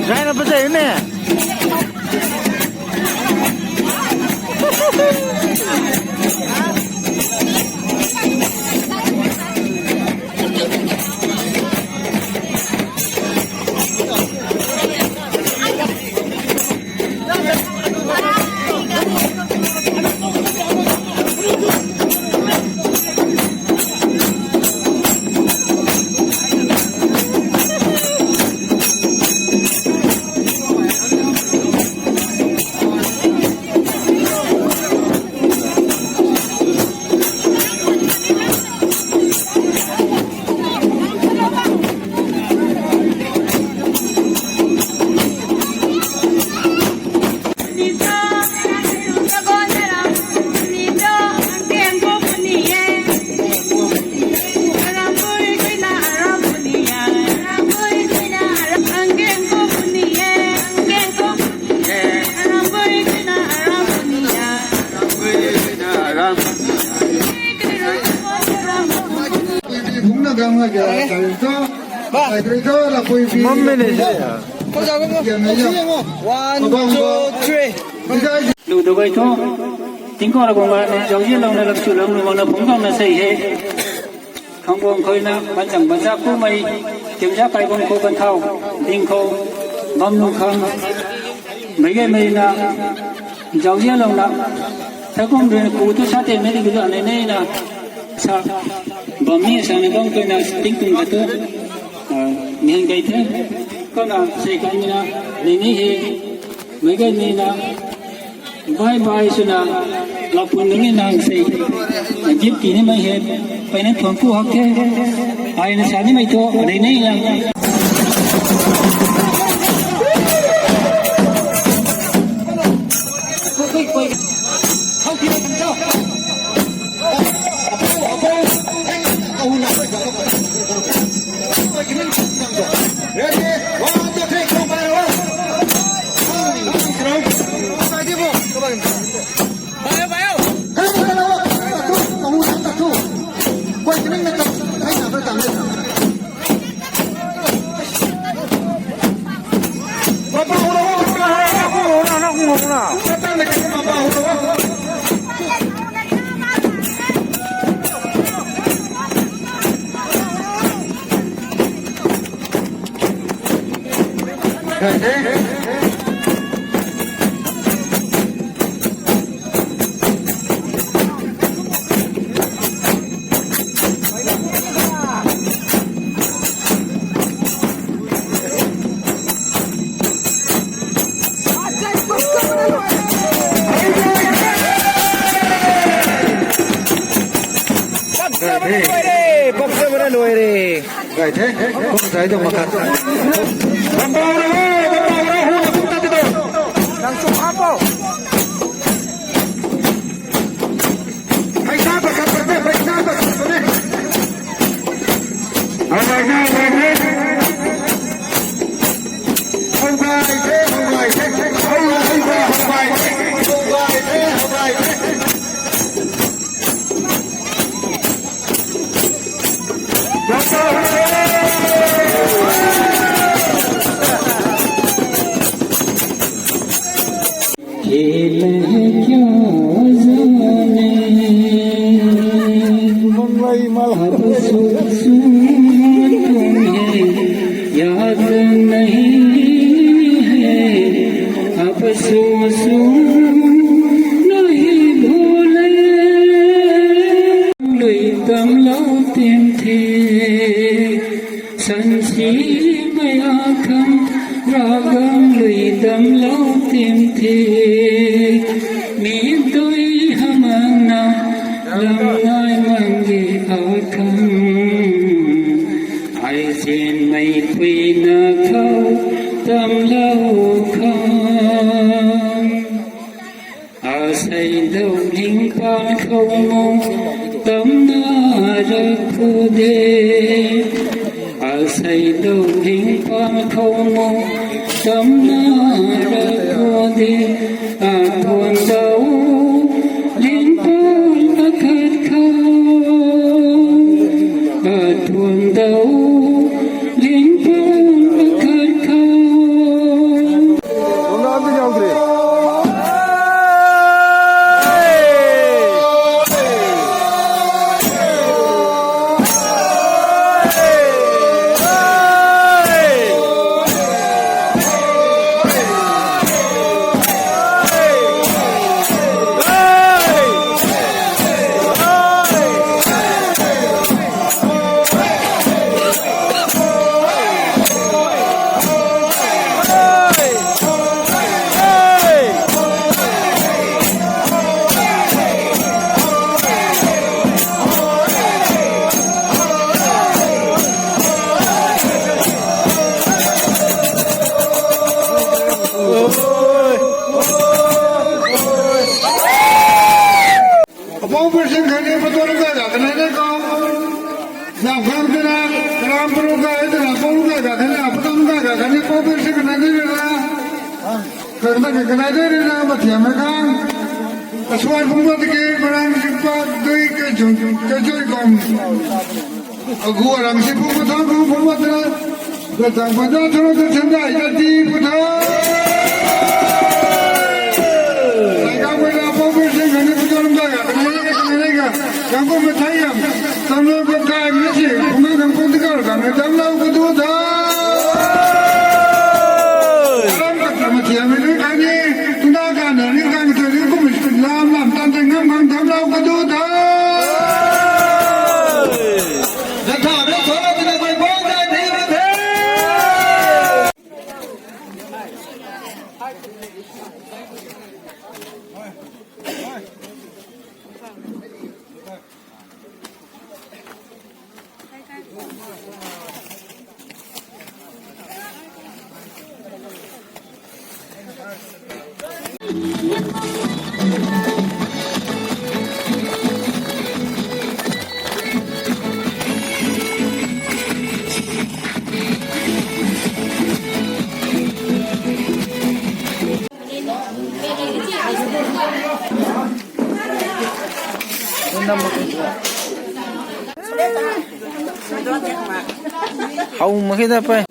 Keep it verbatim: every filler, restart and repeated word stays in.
Gaina pazai ne. One, two, three. Lu dou gay thu, tingkauh ra guang ga ni, zauzianlouna lam sw lam lu makna phungc kamna sei he. Khang guang khouna, banchang banza kumei, timza kai bam khou ban thau, ding khou, bam lung khang, meic gaymei na, zauzianlouna, thei kum rui ku tu sa tei mei di ku zan nei nei na, sa, bam ni sa ni bam khouna, tingtung khat tu, ah, nian kai the, kumna sei kai ni na, nei nei he, meic gaymei na, bye bye swna, lapun nunc ni nang sei, gift ti nimei he, peyna thuanc ku hak the, ai na sa nimei thu, nei nei na. Gay the, kum zai tu makhat. Bambau ra ho, bambau ra ho, na kum ta ti do. Nang chu hap o. Paisa pakhat pat the, paisa pakhat pat the. Hawai na, hawai na. Hawai the, hawai the. Hawai the, hawai the. Hawai the, hawai the. खेल है क्या जाने, अब सोचूं तुम्हें याद नहीं है, अब सोचूं नहीं भूले। Lui tamlou tim the, sansimei akhang, ravgam lui tamlou tim the, mi dui hamangna, lam nai mang ge akhang, ai zinmei phuina khou, Tamlou khang, asei dou ling pan khou mu, tamna rak khou de. Asei dou ling pan khou mu, tamna rak khou de. Athuan dou ling pan akhat khou, athuan dou ling pan akhat khou. Apou Birsing khatni patuang kai ga khatni ne khou, Namkhang twna, Karam Puru kai twna, Puru kai ga khatni, Apatang kai ga khatni, Apou Birsing khatni ni rui na. Khatni ni khatni ni rui na, mathiam mei khang. Kasuan phungc pat tiki, marang sing pat, dui kei chun, kei chui kum. Agu arang si phungc pat thang phungc phungc pat na. Datang pat na thang na thang dai dati pat thang. Sai kang pat na Apou Birsing khatni patuang kai ga khatni ne khou, khatni ne khou. Kang kum mathai yam, tam lou kum kai mei si, kum kang kum tikar kang na tam lou kadu tha. Ram kak tam thiam mei ni kang ni, tuna kang na ni kang tei ni kum lam lam tan tei ngam kang tam lou kadu tha. Datha na thow na tina koi bang dai ni ma the. Hau mak khe da pai.